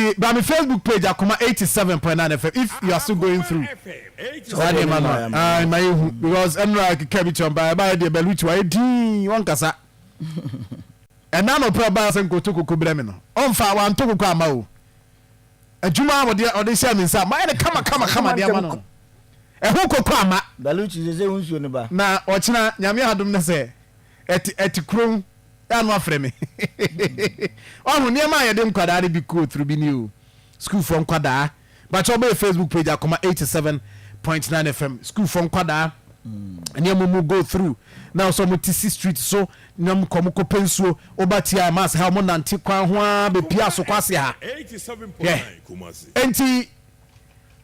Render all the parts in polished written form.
Nti bra me Facebook page Akoma 87.9 FM if you are still going through saa nneɛma no a, ah, ma yɛhu because ɛnora keka bi kyerɛ mba ɛbaeɛ deɛ Bellucci wayɛ dinn, ɔnkasa. Ɛna anɔpɛ ɔbaa sɛ nkɔtɔ koko brɛ me no, ɔmfa wantɔ koko amma o. Adwuma a ɔde ɔde hyɛɛ me nsa mayɛ no kama kama kama de ama no, ɛho koko amma. Bellucci sɛ sɛ wo nsuo no ba. Na ɔkyena Nyame adom no sɛ ɛte ɛte kurom a no afrɛ me. Wahu nneɛma a yɛde nkwadaa no bi kɔɔ through bi ni o. Sukuufoɔ nkwadaa. Bakyɛ wobɛyɛ Facebook page Akoma 87.9 FM. Sukuufoɔ nkwadaa nneɛma mu go through na sɛ wɔn ti si street so na wɔn kɔ wɔn kɔpɛ nsuo woba tia mass ha wɔn nante kwan ho ara bɛpia asokɔ ase ha. Hwɛ enti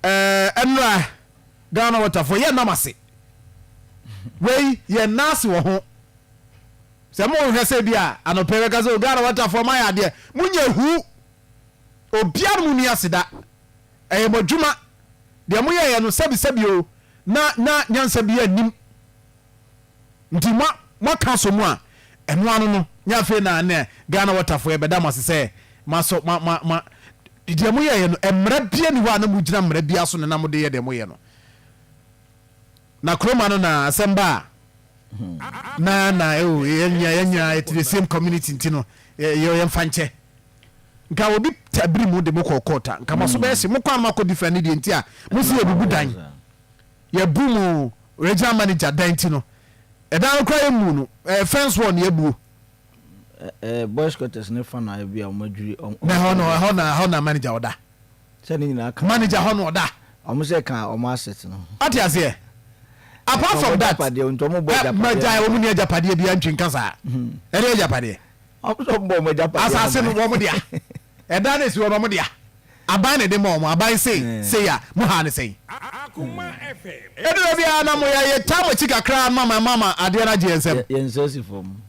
ɛɛ ɛnora Ghana waterfoɔ yɛ nam ase. Wei yɛ nna ase wɔ ho. Sɛ mo nhwɛ sɛ bi a anɔpɛ bɛka sɛ Ghana waterfoɔ mo ayɛ adeɛ. Mo nyɛ hu. Obiara mo ni aseda. Ɛyɛ mo adwuma. Deɛ mo yɛɛyɛ no sɛbi sɛbi o na na nyansa bi nnim. Nti mo mo aka asɔ mu a ɛno ano no nyɛ afei na ne Ghana waterfoɔ yɛbɛda mo ase sɛ mo asɔ mo mo mo deɛ mo yɛɛyɛ no mmara bia ni hɔ a na mo gyina mmara bia so na na mo de yɛ deɛ mo yɛ no. Na kuroma no na asɛm ba a na na oh yɛn nyinaa yɛn nyinaa yɛte the same community nti no yɛ yɛmfa nkyɛ. Nka obi tabiri mu de mo kɔɔ court a nka mo aso bɛyɛ hye. Mo kɔ a na moakɔ different ne deɛ nti a mo se yɛbubu dan. Yɛbu mo regional manager dan nti no ɛdan no koraa yɛmmu no ɛyɛ fence wall na yɛabuo. Boys quarters ne fa na ebi a wɔn adwiri. Na ɛhɔ no ɛhɔ na ɛhɔ na manager ɔda. Sɛ ne nyinaa ka. Manager hɔ no ɔda. Wɔn sɛ ka wɔn asset no. Ɔte aseɛ. Apart from that. Nti wɔn bɔ agyapadeɛ. Magyae wɔn ni agyapadeɛ bi antwi nka saa. Ɛne agyapadeɛ. Wɔn sɛ wɔn bɔ wɔn agyapadeɛ. Asase no wɔn dea. Ɛdan no esi hɔ no wɔn dea. Aban na ɛde ma wɔn. Aban sei sei a mo ha ne sɛn. Ɛdu baabi a na mo yɛ yɛ taa mo akyi kakra mama mama adeɛ no agye yɛn nsam. Yɛn nsa si fam.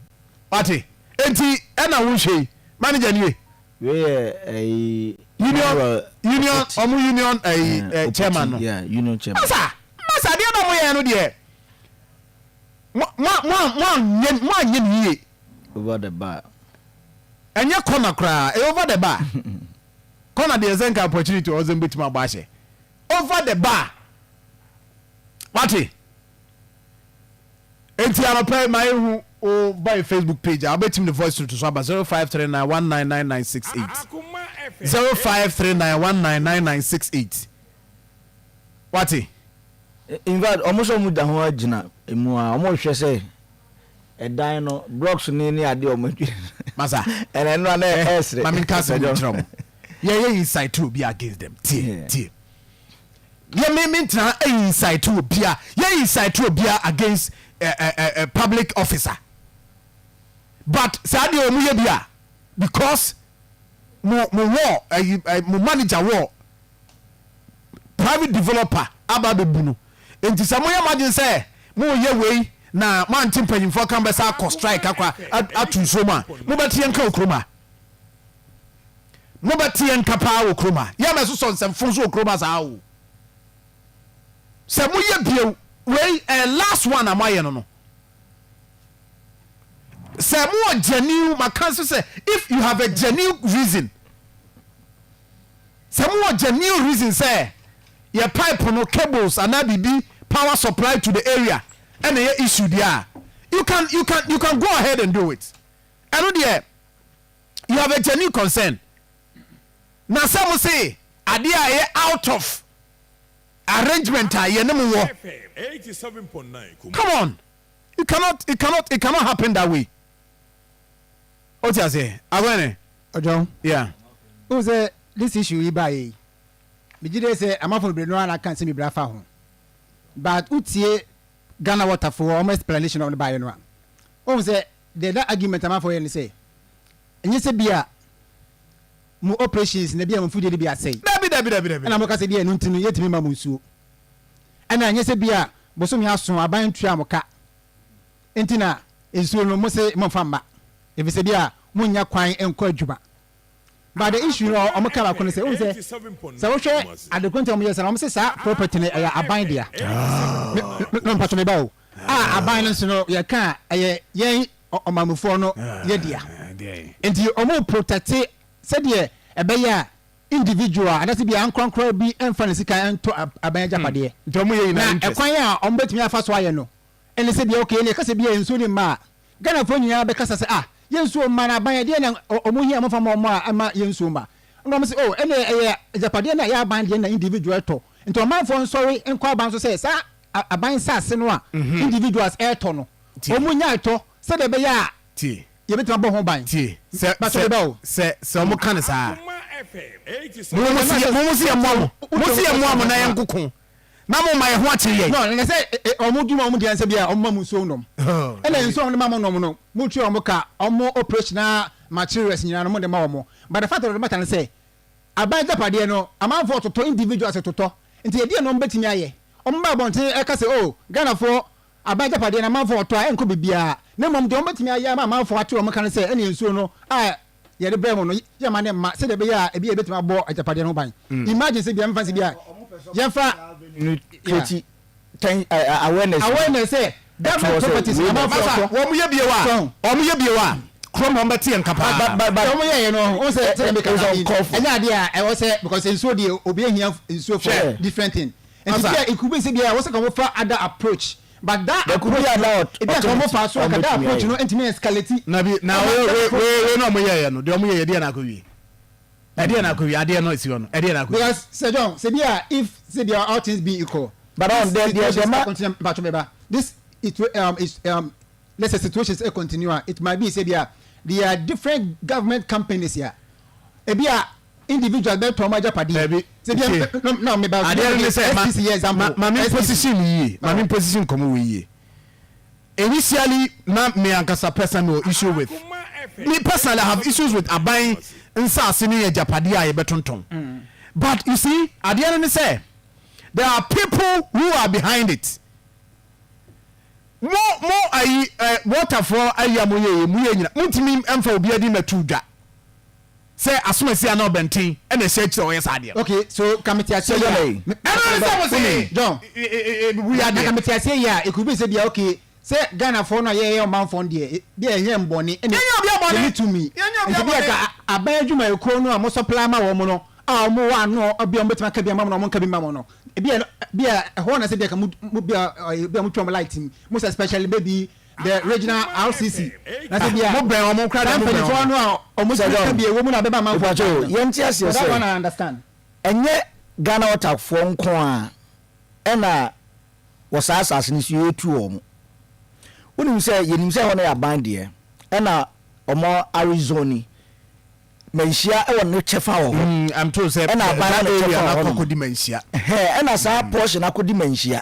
Wate? Enti ɛna wohwɛ yi. Manager nie. Wei yɛ ɛyi. Union union ɔmo union ɛyi ɛ chairman no. Yeah, union chairman. Masa masa adeɛ na ɔmo yɛ no deɛ mo mo mo mo anyɛ mo anyɛ no yie. Over the bar. Ɛnyɛ corner koraa ɛyɛ over the bar. Corner deɛ sɛ nka opportunity ɔsɛ mbɛtumi abɔ ahyɛ over the bar. Wate? Enti anɔpa yi ma yɛnhu wo ba yɛ Facebook page a wobɛtumi de voice note so aba 0539199968 0539199968 wate. In fact ɔmo sɛ ɔmo da ho agyina emu a ɔmo hwɛ sɛ ɛdan no blocks ne ne adeɛ ɔmo adwiri. Masa. Ɛna ɛno ana ɛsrɛ. Maame nka asɛm nkyerɛ ɔmo. Yɛyɛ incite obi against them tie tie. Yɛ me me ntena ha incite obia yɛ incite obia against eh, eh, eh, eh, public officer but saa deɛ wɔn yɛ bi a because mo mo wɔ ɛyi eh, mo manager wɔ private developer aba abɛbu no nti sɛ moyɛ mo adwene sɛ moyɛ wei na moante mpanyimfoɔ kan bɛsa akɔ strike akɔ ato nsuo mu a mobɛte yɛn ka wɔ kurom a Mobɛte yɛn nka paa wɔ kurom ha. Yɛ a mɛsosɔ nsɛmfo nso wɔ kurom ha saa o. Sɛ moyɛ bio, wei ɛyɛ last one a moayɛ no no. Sɛ mowɔ genuine, maka nso sɛ if you have a genuine reason, sɛ mowɔ genuine reason sɛ yɛ pipe no cables anaa biribi power supply to the area ɛna ɛyɛ issue deɛ a, you can, you can, you can go ahead and do it. Ɛno deɛ you have a genuine concern na sɛ mo se adeɛ a ɛyɛ out of arrangement a yɛne mo wɔ, come on, it cannot, it cannot, it cannot happen that way. O ti aseɛ akwene? Ɔjɔn. Yeah. Wohu sɛ this issue yi baeɛ yi, megye die sɛ amanfoɔ bebree no ara na aka nsɛm bebree afa ho. But wotie Ghana Water foɔ wɔn explanation a wɔde baeɛ no a, wohu sɛ Deɛ na argument amanfoɔ yɛ ne sɛ, ɛnyɛ sɛ bi a mo operations na bi a mo mfidie no bi asɛe. Dabi, dabi, dabi, dabi. Ɛna moka sɛ bi a ɛno nti no yɛntumi mma mo nsuo. Ɛna ɛnyɛ sɛ bi a bosome aso aban ntua mo ka nti na nsuo no mose momfa mma, ɛfiri sɛ bi a monnya kwan nkɔ adwuma. But the issue no ɔmo ka baako ne sɛ, wohu sɛ sɛ wohwɛ ade ko nti a ɔmo yɛ saa no, ɔmo se saa property no ɛyɛ aban dea. Me, me, no mpakyɛ me ba o. A aban no nso no yɛka a ɛyɛ yɛn ɔmanmufoɔ no yɛ dea. Nti ɔmo protect sɛdeɛ ɛbɛyɛ a. individual anaasɛ bi a ankorankora bi mfa ne sika ntɔ aban agyapadeɛ. Nti ɔmo yɛ Na nyinaa interest. ɛkwan a ɔmo bɛtumi afa so ayɛ no ɛne sɛ bia okay, ɛne ɛka sɛ bia nsuo ne mma a, Ghanafoɔ nyinaa bɛkasa sɛ, ah, yɛ nsuo mma no aban ɛdeɛ na ɔmo hia ɔmo fa ma ɔmo a ɛma yɛ nsuo mma. Ɛna ɔmo sɛ oh, ɛne ɛyɛ agyapadeɛ no a ɛyɛ aban deɛ na individual tɔ. Nti ɔmanfoɔ nsɔre nkɔ aban so sɛ saa aban nsaase no a individuals ɛɛtɔ no, ɔmo nya ɛtɔ sɛdeɛ ɛbɛyɛ a Tie. yɛbɛtumi abɔ ho ban. Tie. Sɛ Bàtɔ sɛ bɛba o. sɛ ɔmo ka no saa. Mo mo si yɛ mo mo si yɛ mmoa mo. Mo si yɛ mmoa mo na yɛn nkoko. Na mo ma yɛn ho akyere yɛn. No, na sɛ ɔmo dwuma ɔmo deɛ nsɛ bi a ɔmo ma mo nsuo nom. Ɛna nsuo a ɔmo de ma mo nom no, mo tua ɔmo ka, ɔmo operational materials nyinaa no mo de ma ɔmo. But the fact of the matter ne sɛ, aban agyapadeɛ no, amanfoɔ totɔ, individuals totɔ. Nti ɛdeɛn na ɔmo bɛtumi ayɛ? Ɔmo ba abɔnten ɛka sɛ oh, Ghanafoɔ aban agyapadeɛ no amanfoɔ tɔ a ɛnkɔ baabiara. Na mmom deɛ ɔmo bɛtumi ayɛ ama amanfoɔ ate ɔmo ka ne sɛ, ɛneɛ nsuo no a yɛde brɛ mo no, yɛmma no mma sɛdeɛ ɛbɛyɛ a ebia yɛbɛtumi abɔ agyapadeɛ no ho ban. Imagine sɛ bia, memfa no sɛ bia yɛmfa create ten awareness awareness sɛ government properties amanfoɔ tɔ. Wɔn yɛ bio a, wɔn yɛ bio a, kurom hɔ bɛte yɛn nka paa. Sɛ wɔn yɛ yɛ no, wɔn sɛ sɛ ɛmɛ kasa bi, ɛnyɛ adeɛ a ɛwɔ sɛ because nsuo deɛ obi ehia nsuo for different thing. Nti bia it could be sɛ bia wɔsɛ ka wɔn fa other approach. But that approach no, ebi a ka wɔn fa so a ka that approach no ntumi escalate. Na bi na wei wei wei na wɔn yɛ yɛ no deɛ wɔn yɛ yɛ deɛ na akɔ wie ɛdeɛ na akɔ wie adeɛ no esi hɔ no ɛdeɛ na akɔ wie. Because Sir John, sɛ bi a if sɛ bi a all things being equal, But on this the the situation the ma continue mpatsɔ meba this it is let's say situations e continue a, it might be sɛ bi a there are different government companies a ebi a individual bɛ tɔn ɔmo agyapadeɛ. Dabi, Sɛ bi tie. a no no meba Adeɛ no ne sɛ ma SPC yɛ example. ma ma me SPC. position yie ma me position nkɔmɔ wɔ yie. Initially na me ankasa personally mewɔ issue with me personally I have issues with aban nsaase ne agyapadeɛ a yɛbɛtontɔn but you see adeɛ no ne sɛ there are people who are behind it mo mo ayi eh, waterfoɔ ayi a moyɛ yɛ moyɛ nyina montumi mfa obi adi mɛto dwa sɛ asomasi anaa ɔbɛnten ɛna ɛhyɛ akyire a ɔyɛ saa adeɛ no. Okay, so ka mete aseɛ yie a. Ɛno ne sɛ mo se John, wui na adeɛ. ka mete aseɛ yie a, it could be sɛ bia okay, sɛ Ghanafoɔ no a yɛyɛ ɔmanfoɔ no deɛ, bia yɛnyɛ mbɔne ɛna Yɛnyɛ obiara bɔne. yɛnni tumi. Yɛnyɛ obiara Nti bia bɔne. ka aban adwumayɛkuo no a mo supply ma wɔn no, a wɔn wɔ ano bia wɔn bɛtumi aka bi ama mo na wɔn nka bi mma mo no, bia bia ɛhɔ na sɛ bia ka mo mo bia bia mo twa wɔn light mu, most especially maybe the regional RCC na sɛ bia mo bɛn wɔn koraa saa deɛ mo bɛn mpanyinfoɔ wɔn. no a wɔn Sir sika John, bi ɛwɔ mu na bɛba amanfoɔ mepakyɛ o, nkyɛn no. yɛnte aseɛ For that sɛ one I understand. ɛnyɛ Ghana Waterfoɔ nko ara ɛna wɔ saa asase no so yɛretu wɔn. Wonim sɛ yɛnim sɛ ɛhɔ no yɛ aban deɛ ɛna wɔn arezone Manhyia wɔ ne kyɛfa wɔ hɔ. Mm, I'm told sɛ Ɛna aban that no ne area kyɛfa no wɔ akɔ hɔnom. akɔdi Manhyia. Ɛhɛn, ɛna saa portion akɔdi Manhyia.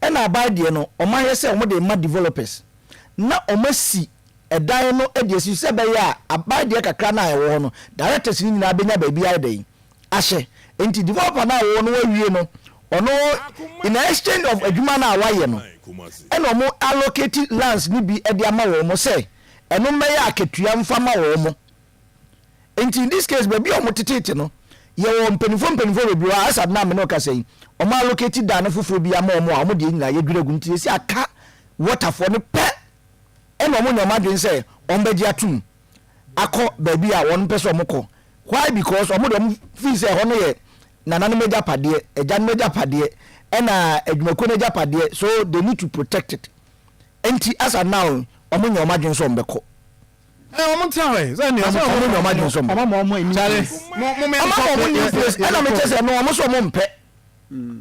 Ɛna aban deɛ no, wɔn ayɛ sɛ wɔn de rema developers na wɔn asi ɛdan no de asi so sɛ ɛbɛyɛ a aban deɛ kakra no a ɛwɔ hɔ no, directors no nyinaa bɛnya baabi ayɛ dɛn ahyɛ. Nti developer no a ɔwɔ no wawie no, ɔno in exchange of adwuma no a wayɛ no, ɛna wɔn allocate lands no bi de ama wɔn sɛ ɛno mmɛyɛ akatua mfa ma wɔn. Nti in this case baabi a wɔn teteete no, yɛwɔ mpanimfoɔ mpanimfoɔ bebree wɔ hɔ a as at now me ne wo kasa yi, wɔn allocate dan no foforɔ bi ama wɔn a wɔn deɛ nyinaa yɛdwiri agu nti yɛsi aka waterfoɔ no pɛ ɛna wɔn nya wɔn adwene sɛ wɔn bɛgye atum akɔ baabi a wɔn pɛ sɛ wɔn kɔ. Why? Because wɔn deɛ wɔn feel sɛ ɛhɔ no yɛ nananom agyapadeɛ, agyanom agyapadeɛ ɛna adwumakuo no agyapadeɛ so they need to protect it. Nti as at now wɔn nya wɔn adwene sɛ wɔn bɛkɔ. Ɛ wɔn ntena hɔ ɛ sɛ nea Wɔn wɔn nya wɔn adwene sɛ wɔn Ɔma ma ɔmo a new Charlie, place. mo mo Ɔma ma wɔn new place ɛna mekyɛ sɛ no wɔn sɛ wɔn mpɛ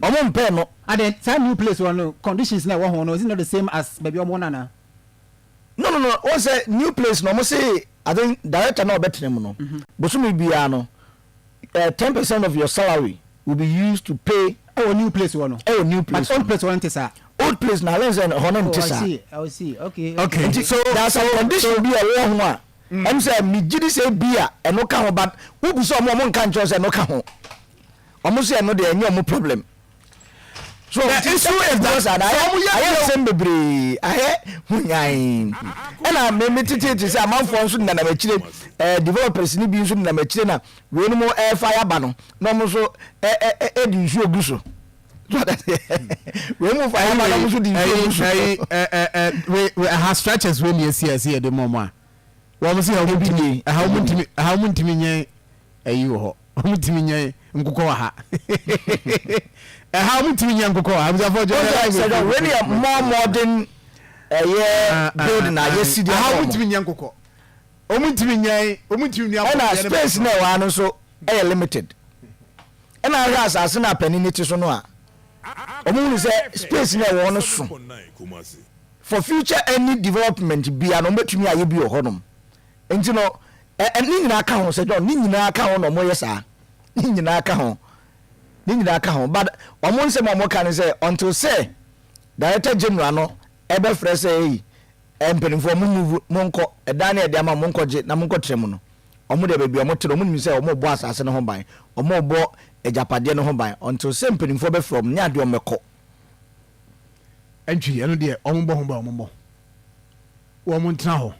wɔn mpɛ no. And saa new place wɔ no conditions na ɛwɔ ho no is it not the same as baabi ɔmo wɔ no anaa? No no no wɔn sɛ new place no wɔn se I think director na ɔbɛtena mu no bosome biara no 10% of your salary will be used to pay. Ɛwɔ new place hɔ no. Ɛwɔ new place. But old place hɔ no nte saa. Old place na alɛn sɛ hɔ no nte saa. Oh I see, I see, okay. Okay. Nti so there are some condition bi a ɛwɔ ho a ɛm sɛ me gyi di sɛ bi a ɛno ka ho but wo bu sɛ ɔmo ɔmo nka nkyɛn sɛ ɛno ka ho. Ɔmo sɛ ɛno deɛ ɛnyɛ ɔmo problem. So The issue is that sɛ ɔmo yɛ ayɛ nsɛm bebree ayɛ hunyan ɛna me me tete te sɛ amanfoɔ nso nenam akyire ɛɛ developers ni bi nso nenam akyire na weinom ɛɛfa yaba no na ɔmo nso ɛ ɛ ɛ de nsuo gu so wei mu fa yaba na ɔmo nso de nsuo gu so. Ɛyi ɛ ɛ ɛ wei wei ɛha stretches wei ni esi ɛsi yɛ de mɔ ɔmo a wɔn si ɛha wɔn ntumi ɛha wɔn ntumi ɛha wɔn ntumi nyɛ ɛyi wɔ hɔ. Ɔmo tumi nyɛ nkokɔ wɔ ha. Ɛha ɔmo tumi nyɛ nkokɔ wɔ ha. Abusuafoɔ jɔ Sɛ sɛ wei ne yɛ more modern ɛyɛ building a yɛsi de Ɛha ama ɔmo ɔmo. tumi nyɛ nkokɔ. Ɔmo ntumi nyɛ, ɔmo ntumi nua. Ɛna space na ɛwɔ ha no nso ɛyɛ limited. Ɛna ahwɛ asase no a panin ne te so no a, ɔmo hunu sɛ space na ɛwɔ hɔ no so for future any development bia no, ɔmo bɛtumi ayɛ bi wɔ hɔnom. Nti no ɛ ɛ ne nyinaa ka ho sɛ John, ne nyinaa ka ho na ɔmo yɛ saa. Ne nyinaa ka ho, ne nyinaa ka ho, but ɔmo nsɛm a ɔmo ka ne sɛ until sɛ Director General no ɛbɛfrɛ sɛ, eyi mpanimfoɔ, mo move, mo nkɔ ɛdan ne ɛde ama mo, nkɔ gye na mo nkɔ tẹrɛ mu no, ɔmo deɛ, baabi a ɔmo te no, ɔmo nim sɛ ɔmo bɔ asase no ho ban, ɔmo bɔ agyapadeɛ no ho ban until sɛ mpanimfoɔ bɛfrɛ ɔmo ne adeɛ, ɔmo bɛkɔ. Ɛntwi ɛno deɛ, ɔmo bɔ ho ban, ɔmo bɔ wɔn ntena hɔ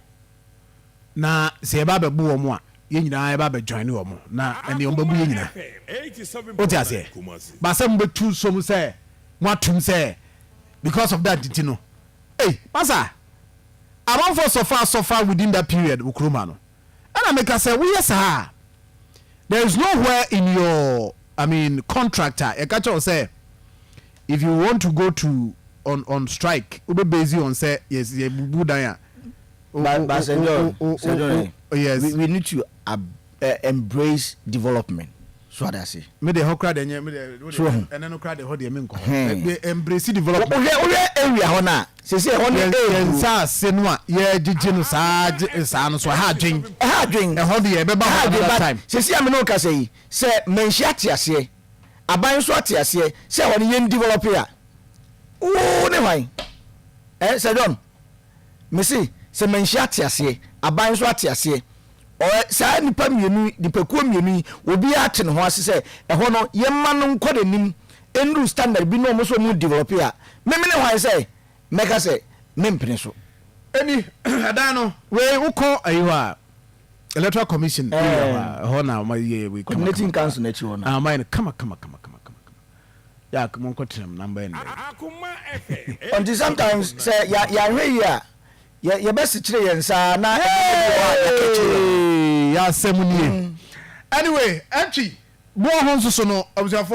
na sɛ yɛba abɛbu wɔn a, yɛn nyinaa yɛba abɛ join wɔn na ɛne wɔn bɛbu yɛn nyinaa. O ti aseɛ? Baasa mo bɛtu nsom sɛ mo atum sɛ because of that nti no, ei, masa, amanfoɔ sɔfa sɔfa within that period wɔ kurom ha no. Ɛna meka sɛ woyɛ saa, there is nowhere in your, I mean, contract a yɛka kyerɛw sɛ if you want to go to on strike, wobɛ base on sɛ yɛ bubu dan a. But Sir John, Sir John, Yes. we need to embrace development. So what I say. Me de, hɔ kora de nyɛ me de. So ho. Ɛnɛ no kora de, hɔ deɛ me nkɔ hɔ. Embrace development. Wohwɛ area hɔ no a, sɛsɛ ɛhɔ no yɛn ɛɛduru. Nsa ase no a yɛgyegye no saa gye saa no so, ɛha adwen. Ɛha adwen. Ɛhɔ deɛ ɛbɛba Ɛha hɔ adwen. another But time. sɛsi a me ne wo kasa yi, sɛ Manhyia ate aseɛ, aban nso ate aseɛ sɛ ɛhɔ no yɛn develop a, wo ne hwan ɛ? Sir John, mese sɛ Manhyia ate aseɛ, aban nso ate aseɛ, ɔyɛ saa nipa mmienu yi, nipakuo mmienu yi, obiara te ne ho ase sɛ ɛhɔ no yɛma no nkɔ n'anim nduru standard bi na ɔmo nso ɔmo develop a, meme ne hwan sɛ mɛka sɛ mempene so? Ɛni ɛdan no wei, wokɔ ayi hɔ a, Electoral Commission area hɔ a, ɛhɔ na ɔma yɛ wei kama. Coordinating Kama. Council n'akyi hɔ no. Ah, ɔma yɛ no kama kama kama kama kama kama. Yɛ mo nkɔ tena mu namba yɛ no. Until sometimes sɛ yɛahwɛ yi a, yɛbɛsekyere yɛn nsa na ɛnneɛma bi wɔ hɔ a yɛka kyerɛ yɛn. Yɛ asɛm nie. Anyway, ɛntwi boɔ ho nso so no, abusuafoɔ.